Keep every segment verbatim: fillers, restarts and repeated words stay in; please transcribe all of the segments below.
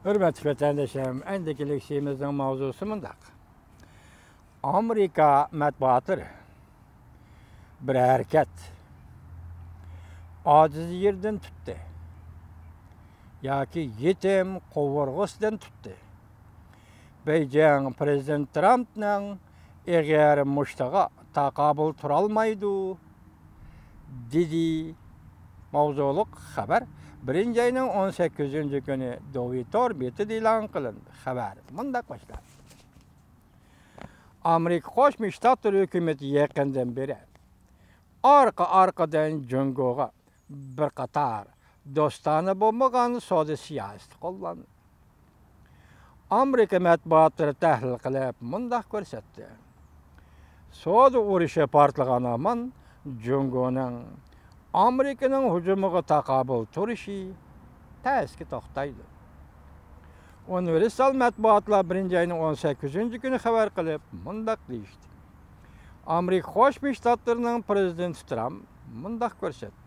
ھۆرمەتلىك ۋەتەنداشلىرىم، ئەندىكى لېكسىيىمىزنىڭ ماۋزۇسى مۇنداق. ئامېرىكا مەتبۇئاتلىرى بىر ھەرىكەت، ئاجىز يېرىدىن تۇتتى ياكى يېتىم قوۋۇرغىسىدىن تۇتتى. بېيجىڭ پىرېزىدېنت ترامپنىڭ ئېغىر مۇشتىغا تاقابىل تۇرالمايدۇ، دېدى. ماۋزۇلۇق خەۋەر بىرىنچى ئاينىڭ ئون سەككىزىنچى كۈنى دوۋى تور بېتىدە ئېلان قىلىندى. خەۋەر مۇنداق باشلاندى. ئامېرىكا قوشما شتاتلىرى ھۆكۈمىتى يېقىندىن بېرى ئارقا-ئارقىدىن جۇڭگوغا بىر قاتار دوستانە بولمىغان سودا سىياسىتى قوللاندى. ئامېرىكا مەتبۇئاتلىرى تەھلىل قىلىپ مۇنداق كۆرسەتتى. سودا ئۇرۇشى پارتلىغان ھامان جۇڭگونىڭ ئامېرىكىنىڭ ھۇجۇمىغا تاقابىل تۇرۇشى تەسكە توختايدۇ. ئۇنىۋېرسال مەتبۇئاتلار بىرىنچى ئاينىڭ ئون سەككىزىنچى كۈنى خەۋەر قىلىپ مۇنداق دېيىشتى. ئامېرىكا قوشما شتاتلىرىنىڭ پىرېزىدېنتى ترامپ مۇنداق كۆرسەتتى.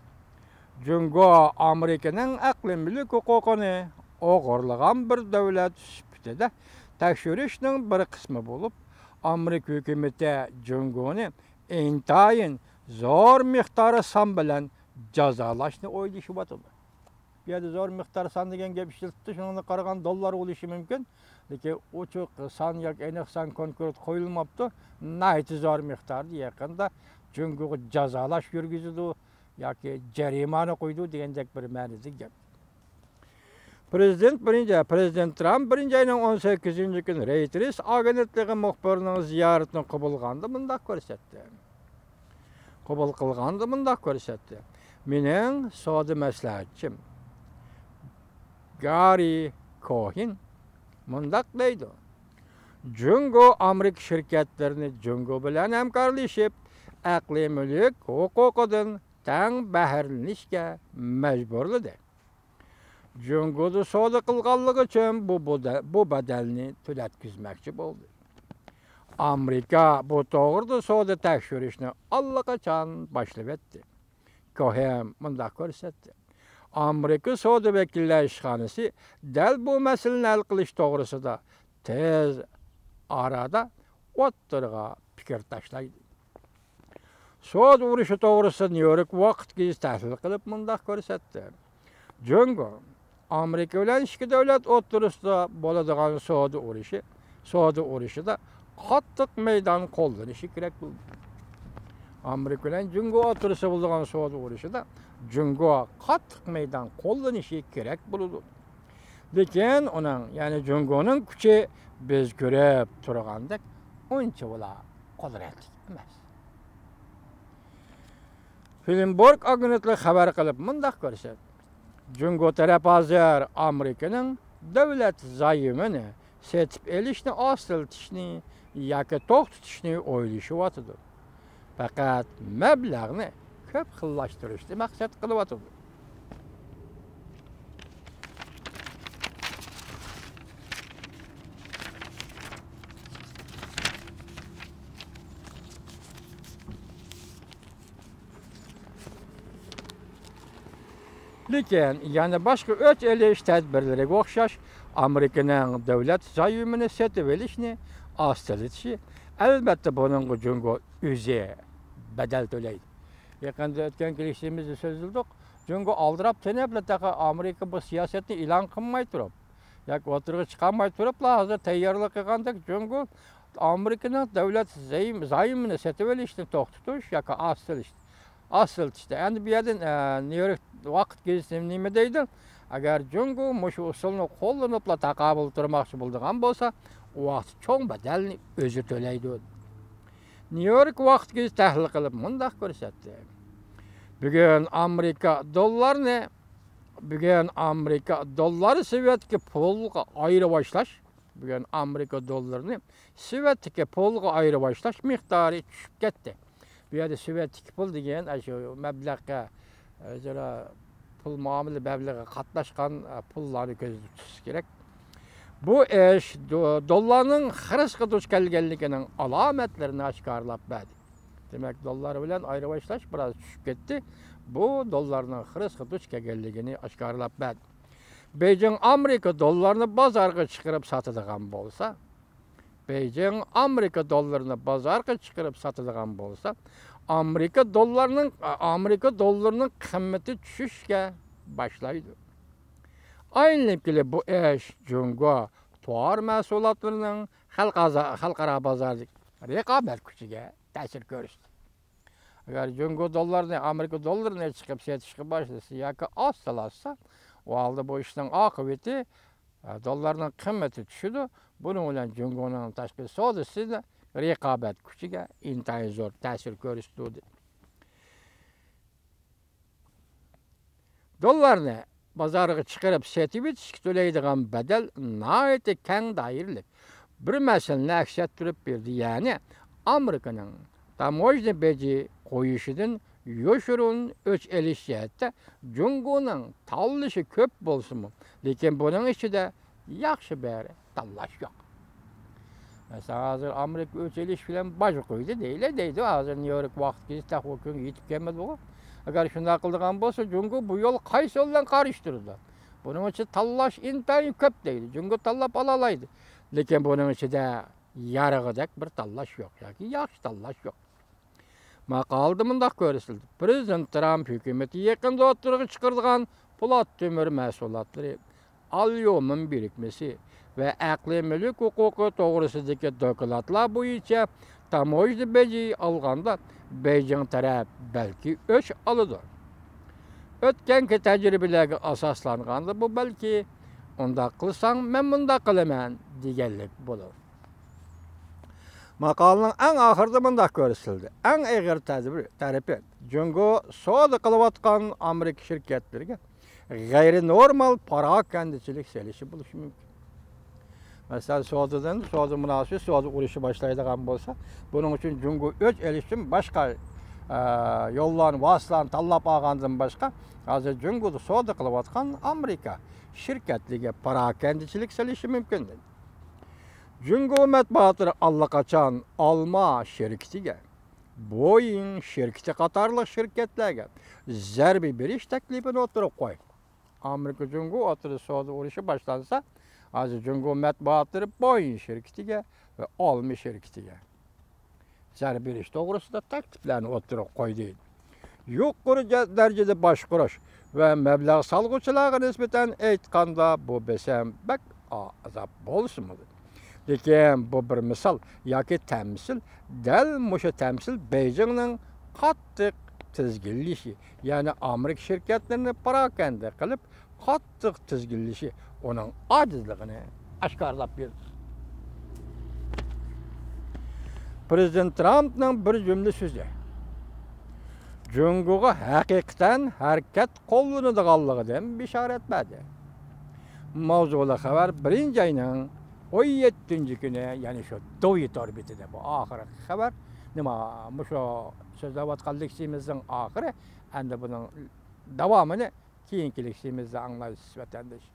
جۇڭگو ئامېرىكىنىڭ ئەقلىي مۈلۈك ھوقۇقىنى ئوغرىلىغان بىر دۆلەت سۈپىتىدە تەكشۈرۈشنىڭ بىر قىسمى بولۇپ، ئامېرىكا ھۆكۈمىتى جۇڭگونى ئىنتايىن زور مىقداردا سان بىلەن جازالاشنى ئويلىشىۋاتىدۇ. بۇ يەردە زور مىقدار سان دېگەن گەپ ئىشلىتىپتۇ، شۇنىڭغا قارىغان دوللار بولۇشى مۇمكىن. لېكىن ئوچۇق سان ياكى ئېنىق سان كونكرېت قويۇلماپتۇ. ناھايىتى زور مىقداردا يېقىندا جۇڭگوغا جازالاش يۈرگۈزىدۇ ياكى جەرىمانە قويىدۇ دېگەندەك بىر مەنىدىكى گەپ. پىرېزىدېنت بىرىنچى، پىرېزىدېنت ترامپ بىرىنچى ئاينىڭ ئون سەككىزىنچى كۈنى رېيتېرس ئاگېنتلىقى مۇخبىرىنىڭ زىيارىتىنى قوبۇل قىلغاندا مۇنداق كۆرسەتتى. قوبۇل قىلغاندا مۇنداق كۆرسەتتى. مېنىڭ سودا مەسلىھەتچىم گاررى كوھېن مۇنداق دەيدۇ: جۇڭگو ئامېرىكا شىركەتلىرىنى جۇڭگو بىلەن ھەمكارلىشىپ، ئەقلىي مۈلۈك ھوقۇقىدىن تەڭ بەھرىلىنىشكە مەجبۇرلىدى. جۇڭگودا سودا قىلغانلىقى ئۈچۈن بۇ، بۇ، بۇ بەدەلنى تۆلەتكۈزمەكچى بولدى. ئامېرىكا بۇ توغرىدا سودا تەكشۈرۈشنى ئاللىقاچان باشلىۋەتتى. كوھېن مۇنداق كۆرسەتتى. ئامېرىكا سودا ۋەكىللەر ئىشخانىسى دەل بۇ مەسىلىنى ھەل قىلىش توغرىسىدا تېز ئارىدا ئوتتۇرىغا پىكىر تاشلايدۇ. سودا ئۇرۇشى توغرىسىدا نيۇ يورك ۋاقىت گېزىتى تەھلىل قىلىپ مۇنداق كۆرسەتتى. جۇڭگو ئامېرىكا بىلەن ئىككى دۆلەت ئوتتۇرىسىدا بولىدىغان سودا ئۇرۇشى، سودا ئۇرۇشىدا قاتتىق مەيدان قوللىنىشى كېرەك بولىدۇ. ئامېرىكا بىلەن جۇڭگو ئوتتۇرىسىدا بولىدىغان سودا ئۇرۇشىدا جۇڭگو قاتتىق مەيدان قوللىنىشى كېرەك بولىدۇ. لېكىن ئۇنىڭ، يەنى جۇڭگونىڭ كۈچى بىز كۆرۈپ تۇرغاندەك ئۇنچىۋالا قۇدرەتلىك ئەمەس. بلومبېرگ ئاگېنتلىقى خەۋەر قىلىپ مۇنداق كۆرسەتتى. جۇڭگو تەرەپ ھازىر ئامېرىكىنىڭ دۆلەت زايومىنى سېتىپ ئېلىشنى ئاستىلىتىشنى ياكى توختىتىشنى ئويلىشىۋاتىدۇ. پەقەت مەبلەغنى كۆپ خىللاشتۇرۇشنى مەقسەت قىلىۋاتىدۇ. لېكىن يەنە باشقا ئۆچ ئېلىش تەدبىرلىرىگە ئوخشاش، ئامېرىكىنىڭ دۆلەت زايومىنى سېتىۋېلىشنى ئاستىلىتىشى، ئەلۋەتتە، بۇنىڭغا جۇڭگو ئۆزى بەدەل تۆلەيدۇ. يېقىندا ئۆتكەن كېلىشىمىزدە سۆزلىدۇق. جۇڭگو ئالدىراپ تېنەپلا تېخى ئامېرىكا بۇ سىياسەتنى ئېلان قىلماي تۇرۇپ، ياكى ئوتتۇرىغا چىقارماي تۇرۇپلا ھازىر تەييارلىق قىلغاندەك، جۇڭگو ئامېرىكىنىڭ دۆلەت زايىم-، زايومىنى سېتىۋېلىشنى توختىتىش ياكى ئاستىلىتىش-، ئاستىلىتىشتا. ئەمدى بۇ يەردىن، ئە، نيۇ يورك ۋاقىت گېزىتى نېمە دەيدۇ؟ ئەگەر جۇڭگو مۇشۇ ئۇسۇلنى قوللىنىپلا تاقابىل تۇرماقچى بولىدىغان بولسا، ئۇ ۋاقىت چوڭ بەدەلنى ئۆزى تۆلەيدۇ. نيۇ يورك ۋاقىت گېزىتى تەھلىل قىلىپ مۇنداق كۆرسەتتى. بۈگۈن ئامېرىكا دوللارنى، بۈگۈن ئامېرىكا دوللارى سېۋەتتىكى پۇلغا ئايرىۋاشلاش، بۈگۈن ئامېرىكا دوللىرىنى سېۋەتتىكى پۇلغا ئايرىۋاشلاش مىقدارى چۈشۈپ كەتتى. بۇ يەردە سېۋەتتىكى پۇل دېگەن ئاشۇ مەبلەغگە، ئۆزئارا پۇل مۇئامىلە مەبلىغىگە قاتناشقان، ئە، پۇللارنى كۆزدە تۇتۇش كېرەك. بۇ ئىش دو-، دوللارنىڭ خىرىسقا دۇچ كەلگەنلىكىنىڭ ئالامەتلىرىنى ئاشكارىلاپ بەردى. دېمەك، دوللار بىلەن ئايرىۋاشلاش بىراز چۈشۈپ كەتتى. بۇ دوللارنىڭ خىرىسقا دۇچ كەلگەنلىكىنى ئاشكارىلاپ بەردى. بېيجىڭ ئامېرىكا دوللارنى بازارغا چىقىرىپ ساتىدىغان بولسا، بېيجىڭ ئامېرىكا دوللىرىنى بازارغا چىقىرىپ ساتىدىغان بولسا، ئامېرىكا دوللارنىڭ، ئامېرىكا دوللىرىنىڭ قىممىتى چۈشۈشكە باشلايدۇ. ئايلىنىپ كېلىپ بۇ ئىش جۇڭگو تاۋار مەھسۇلاتلىرىنىڭ خەلقئازا-، خەلقئارا بازاردىكى رىقابەت كۈچىگە تەسىر كۆرسىتىدۇ. ئەگەر جۇڭگو دوللىرىنى، ئامېرىكا دوللىرىنى چىقىپ سېتىشقا باشلىسا ياكى ئاستىلاتسا، ئۇ ھالدا بۇ ئىشنىڭ ئاقىۋىتى، ئە، دوللارنىڭ قىممىتى چۈشىدۇ. بۇنىڭ بىلەن جۇڭگونىڭ تاشقى سودىسىدا رىقابەت كۈچىگە ئىنتايىن زور تەسىر كۆرسىتىدۇ. دوللارنى بازارغا چىقىرىپ سېتىۋېتىشكە تۆلەيدىغان بەدەل ناھايىتى كەڭ دائىرىلىك. بىر مەسىلىنى ئەكس ئەتتۈرۈپ بېرىدۇ، يەنى ئامېرىكىنىڭ تاموژنا بېجى قويۇشىدىن يوشۇرۇن ئۆچ ئېلىش جەھەتتە جۇڭگونىڭ تاللىشى كۆپ بولسىمۇ، لېكىن بۇنىڭ ئىچىدە ياخشى بىر تاللاش يوق. مەسىلەن، ھازىر ئامېرىكا ئۆچ ئېلىش بىلەن باج قويدى دەيلى، دەيدۇ. ھازىر نيۇ يورك ۋاقىت گېزىتى تېخى ئۇ كۈنگە يېتىپ كەلمىدىغۇ. ئەگەر شۇنداق قىلىدىغان بولسا، جۇڭگو بۇ يول قايسى يول بىلەن قارشى تۇرىدۇ؟ بۇنىڭ ئۈچۈن تاللاش ئىنتايىن كۆپ دەيدۇ. جۇڭگو تاللاپ ئالالايدۇ. لېكىن بۇنىڭ ئىچىدە يارىغۇدەك بىر تاللاش يوق ياكى ياخشى تاللاش يوق. ماقالىدە مۇنداق كۆرسىتىلدى: پىرېزىدېنت ترامپ ھۆكۈمىتى يېقىندا ئوتتۇرىغا چىقىرىدىغان پولات تۆمۈر مەھسۇلاتلىرى، ئاليۇمىن بىرىكمىسى ۋە ئەقلىي مۈلۈك ھوقۇقى توغرىسىدىكى دوكلاتلار بويىچە تاموژنا بېجى ئالغاندا، بېيجىڭ تەرەپ بەلكى ئۆچ ئالىدۇ. ئۆتكەنكى تەجرىبىلەرگە ئاساسلانغاندا، بۇ بەلكى «ئۇنداق قىلساڭ، مەن مۇنداق قىلىمەن» دېگەنلىك بولۇر. ماقالىنىڭ ئەڭ ئاخىرىدا مۇنداق كۆرسىتىلدى: ئەڭ ئېغىر تەدبىر، تەرىپى، جۇڭگو سودا قىلىۋاتقان ئامېرىكا شىركەتلىرىگە غەيرىي نورمال پاراكەندىچىلىك سېلىشى بولۇشى مۇمكىن. مەسىلەن، سودىدىن، سودا مۇناسىۋىتى، سودا ئۇرۇشى باشلايدىغان بولسا، بۇنىڭ ئۈچۈن جۇڭگو ئۆچ ئېلىش ئۈچۈن باشقا، ئە، يوللارنى، ۋاسىتىلەرنى تاللاپ ئالغاندىن باشقا، ھازىر جۇڭگودا سودا قىلىۋاتقان ئامېرىكا شىركەتلىرىگە پاراكەندىچىلىك سېلىشى مۇمكىن. جۇڭگو مەتبۇئاتلىرى ئاللىقاچان ئالما شىركىتىگە، بويىڭ شىركىتى قاتارلىق شىركەتلەرگە زەربە بېرىش تەكلىپىنى ئوتتۇرىغا قويغان. ئامېرىكا جۇڭگو ئوتتۇرىدا سودا ئۇرۇشى باشلانسا، ھازىر جۇڭگو مەتبۇئاتلىرى بويىڭ شىركىتىگە ۋە ئالما شىركىتىگە زەربە بېرىش توغرىسىدا تەكلىپلەرنى ئوتتۇرىغا قويدى. يۇقىرى جە-، دەرىجىدە باشقۇرۇش ۋە مەبلەغ سالغۇچىلارغا نىسبەتەن ئېيتقاندا، بۇ بېسىم بەك ئازاب بولسىمۇ، لېكىن بۇ بىر مىسال ياكى تەمسىل. دەل مۇشۇ تەمسىل بېيجىڭنىڭ قاتتىق تىزگىنلىشى، يەنى ئامېرىكا شىركەتلىرىنى پاراكەندە قىلىپ، قاتتىق تىزگىنلىشى ئۇنىڭ ئاجىزلىقىنى ئاشكارىلاپ بېرىدۇ. پىرېزىدېنت ترامپنىڭ بىر جۈملە سۆزى جۇڭگوغا ھەقىقەتەن ھەرىكەت قوللىنىدىغانلىقىدىن بېشارەت بەردى. ماۋزۇلۇق خەۋەر بىرىنچى ئاينىڭ ئون يەتتىنچى كۈنى، يەنى شۇ دوۋى تور بېتىدە بۇ ئاخىرقى خەۋەر. نېمە، مۇشۇ سۆزلەۋاتقان لېكسىيىمىزنىڭ ئاخىرى، ئەمدى بۇنىڭ داۋامىنى كېيىنكى لېكسىيىمىزدا ئاڭلايسىز، ۋەتەنداش.